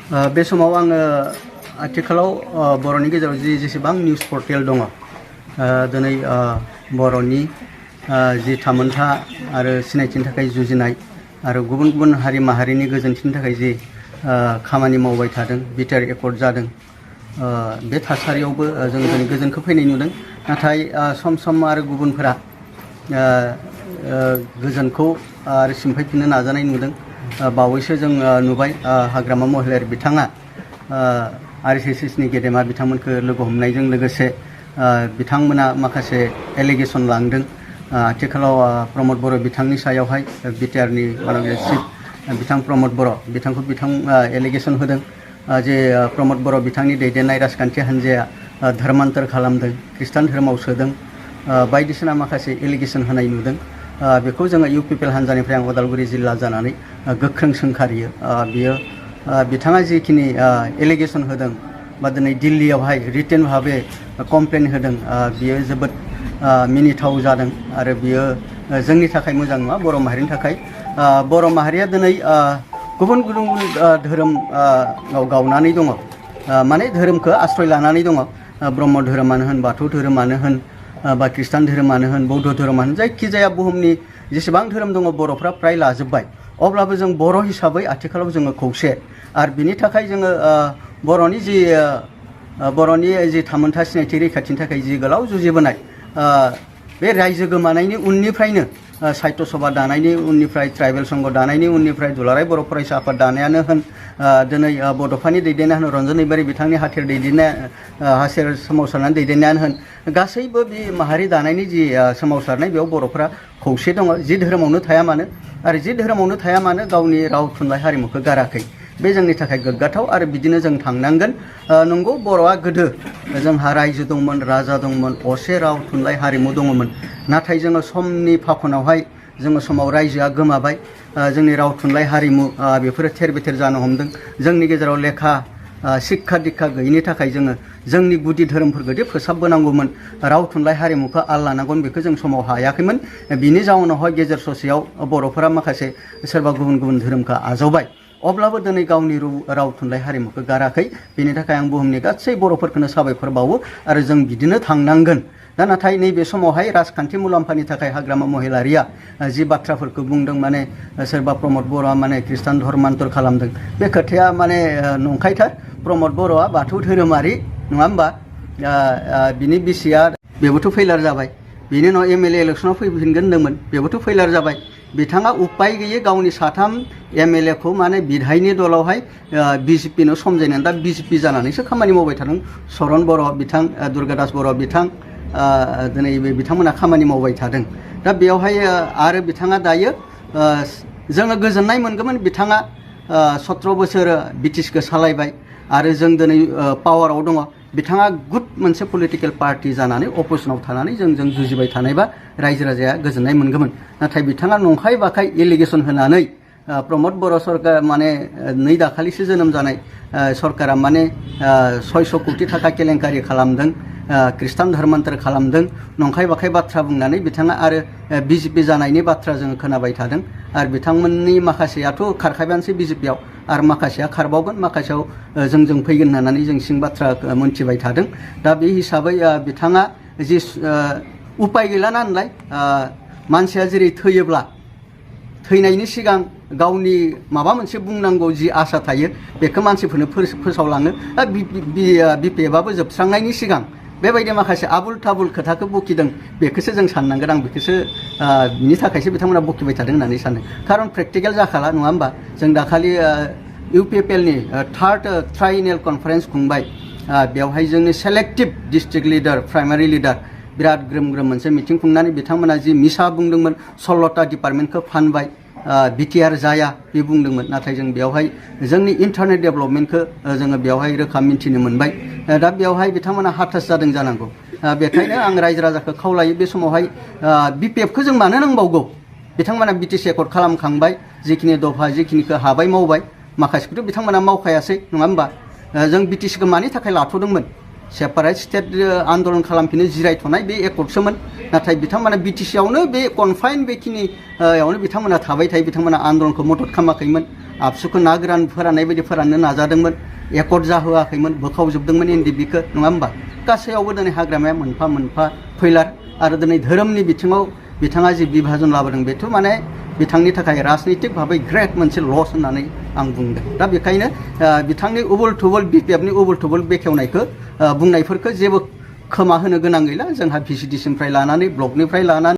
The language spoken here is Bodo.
बे समाव आङो आथिखालाव बर'नि गेजेराव जेसेबां निउस पर्टेल दङ दिनै बर'नि जि थामोनथा आरो सिनायथिनि थाखाय जुजिनाय आरो गुबुन गुबुन हारि माहारिनि गोजोनथिनि थाखाय जि खामानि मावबाय थादों बिटिआर एकर्ड जादों बे थासारियावबो जों दिनै गोजोनखौ फैनाय नुदों नाथाय सम सम आरो गुबुनफोरा गोजोनखौ आरो सिमफायफिननो नाजानाय नुदों बावैसो जों नुबाय हाग्रामा महिलारि बिथाङा आरएसएसनि गेदेमा बिथांमोनखौ लोगो हमनायजों लोगोसे बिथांमोना माखासे एलिगेसन लांदों आथिखालाव प्रमद बर' बिथांनि सायावहाय बिटिआरनि चिफ बिथां प्रमद बर' बिथांखौ एलिगेसन होदों जे प्रमद बर' बिथांनि दैदेननाय राजखान्थि हान्जाया धर्मान्तर खालामदों खृष्टान धोरोमाव सोदों बायदिसिना माखासे एलिगेसन होनाय नुदों बेखौ जोङो इउपिपिएल हान्जानिफ्राय आं उदालगुरि जिल्ला जानानै गोख्रों सोंखारियो बियो बिथाङा जिखिनि एलिगेसन होदों बा दिनै दिल्लीयावहाय रिटेन भाबे कमप्लेन होदों बियो जोबोद मिनिथाव जादों आरो बियो जोंनि थाखाय मोजां नङा बर' माहारिनि थाखाय बर' माहारिया दिनै गुबुन गुबुन धोरोमाव गावनानै दङ माने धोरोमखौ आश्रय लानानै दङ ब्रह्म धोरोमानो होन बाथौ धोरोमानो होन बा खृष्टान धोरोमानो होन बौद्ध धोरोमानो जायखिजाया बुहुमनि जेसेबां धोरोम दङ बर'फ्रा फ्राय लाजोब्बाय अब्लाबो जों बर' हिसाबै आथिखालाव जोङो खौसे आरो बिनि थाखाय जोङो बर'नि जि थामोनथा सिनायथि रैखाथिनि थाखाय जि गोलाव जुजिबोनाय बे रायजो गोमानायनि उननिफ्रायनो साहित्य सभा दानायनि उननिफ्राय ट्राइबेल संघ दानायनि उननिफ्राय दुलाराय बर' फरायसा आफाद दानायानो होन दिनै बड'फानि दैदेननाय होन रन्जन दैमारि बिथांनि हाथेर सोमावसारनानै दैदेननायानो होन गासैबो बे माहारि दानायनि जि सोमावसारनाय बेयाव बर'फोरा खौसे दङ जि धोरोमावनो थाया मानो आरो जि धोरोमावनो थाया मानो गावनि राव थुनलाइ हारिमुखौ गाराखै बे जोंनि थाखाय गोग्गाथाव आरो बिदिनो जों थांनांगोन नंगौ बर'आ गोदो जोंहा रायजो दंमोन राजा दंमोन असे राव थुनलाइ हारिमु दङमोन नाथाय जोङो समनि फाखनावहाय जोङो समाव रायजोआ गोमाबाय जोंनि राव थुनलाइ हारिमु बेफोरो थेर बेथेर जानो हमदों जोंनि गेजेराव लेखा शिक्षा दीक्षा गैयिनि थाखाय जोङो जोंनि गुदि धोरोमफोरखौ फोसाबबोनांगौमोन राव थुनलाइ हारिमुखौ आल लानांगौमोन बेखौ जों समाव हायाखैमोन बिनि जाउनावहाय गेजेर ससेयाव बर'फोरा माखासे सोरबा गुबुन गुबुन धोरोमखौ आजावबाय अब्लाबो दिनै गावनि राव थुनलाइ हारिमुखौ गाराखै बेनि थाखाय आं बुहुमनि गासै बर'फोरखौनो साबायखर बावो आरो जों बिदिनो थांनांगोन दा नाथाय नैबे समावहाय राजखान्थि मुलाम्फानि थाखाय हाग्रामा महिलारिया जि बाथ्राफोरखौ बुंदों माने सोरबा प्रमद बर'आ माने खृष्टान धर्मान्तर खालामदों बे खोथाया माने नंखायथार प्रमद बर'आ बाथौ धोरोमारि नङा होमबा बिनि बिसिया बेबोथ' फेलार जाबाय बिनि उनाव एमएलए इलेक्सनाव फैफिनगोन होनदोंमोन बेबोथ' फेलार जाबाय बिथाङा उपाय गैयै गावनि साथाम एमएलएखौ माने बिधायनि दलावहाय बिजेपिनो समजायनानै दा बिजेपि जानानैसो खामानि मावबाय थादों सरन बर' बिथां दुर्गादास बर' बिथां दिनै बिथांमोना खामानि मावबाय थादों दा बेयावहाय आरो बिथाङा दायो जोङो गोजोननाय मोनगौमोन बिथाङा 17 बोसोर बिटिसिखौ सालायबाय आरो जों दिनै पावाराव दङ बिथाङा गुड मोनसे पलिटिकेल पार्टि जानानै अपोजिसनाव थानानै जों जुजिबाय थानायबा रायजो राजाया गोजोननाय मोनगौमोन नाथाय बिथाङा नंखाय बाखाय एलिगेसन होनानै प्रमद बर' सरकार माने नै दाखालिसो जोनोम जानाय सरकारा माने 600 कोटि थाखा केलेंकारि खालामदों खृष्टान धर्मान्तर खालामदों नंखाय बाखाय बाथ्रा बुंनानै बिथाङा आरो बिजेपि जानायनि बाथ्रा जों खोनाबाय थादों आरो बिथांमोननि माखासेयाथ' खारखाबायानोसै बिजेपियाव आरो माखासेया खारबावगोन माखासेयाव जों फैगोन होननानै जों सिं बाथ्रा मोनथिबाय थादों दा बे हिसाबै बिथाङा जि उपाय गैला नालाय मानसिया जेरै थैयोब्ला थैनायनि सिगां गावनि माबा मोनसे बुंनांगौ जि आसा थायो बेखौ मानसिफोरनो फोसावलाङो बिपिएफआबो जोबस्रांनायनि सिगां बेबायदि माखासे आबुल थाबुल खोथाखौ बखिदों बेखौसो जों साननांगोन आं बेखौसो बिनि थाखायसो बिथांमोना बखिबाय थादों होननानै सानो खारन प्रेक्टिकेल जाखाला नङा होमबा जों दाखालि इउपिपिएलनि थार्ड ट्राइनेल कनफारेन्स खुंबाय बेवहाय जोंनि selective district leader primary leader बिराद ग्रोम ग्रोम मोनसे मिटिं खुंनानै बिथांमोना जि मिसा बुंदोंमोन 16टा डिपार्टमेन्टखौ फानबाय बिटिआर जाया बे बुंदोंमोन नाथाय जों बेवहाय जोंनि इन्टारनेट डेभेलपमेन्टखौ जोङो बेवहाय रोखा मिन्थिनो मोनबाय दा बेवहाय बिथांमोना हाथास जादों जानांगौ बेखायनो आं रायजो राजाखौ खावलायो बे समावहाय बिपिएफखौ जों मानो नांबावगौ बिथांमोना बिटिसि एकर्ड खालामखांबाय जिखिनि दफा जिखिनिखौ हाबाय मावबाय माखासेखौथ' बिथांमोना मावखायासै नङा होमबा जों बिटिसिखौ मानि थाखाय लाथ'दोंमोन सेपारेट स्टेट आन्दलन खालामफिनो जिरायथ'नाय बे एकर्डसोमोन नाथाय बिथांमोना बिटिसियावनो बे कनफाइन बेखिनियावनो बिथांमोना थाबाय थायो बिथांमोना आन्दलनखौ मदद खालामाखैमोन आबसुखौ ना गोरान फोराननाय बायदि फोराननो नाजादोंमोन एकर्ड जाहोआखैमोन बोखावजोबदोंमोन NDP खौ नङा होमबा गासैयावबो दिनै हाग्रामाया मोनफा मोनफा फैलार आरो दिनै धोरोमनि बिथिङाव बिथाङा जि बिभाजन लाबोदों बेथ' माने बिथांनि थाखाय राजनितिक भाबै ग्रेट मोनसे लस होननानै आं बुंदों दा बेखायनो बिथांनि उबुल थुबुल BPF नि उबुल थुबुल बेखेवनायखौ बुंनायफोरखौ जेबो खोमा होनो गोनां गैला जोंहा VCD सिमफ्राय लानानै ब्लकनिफ्राय लानानै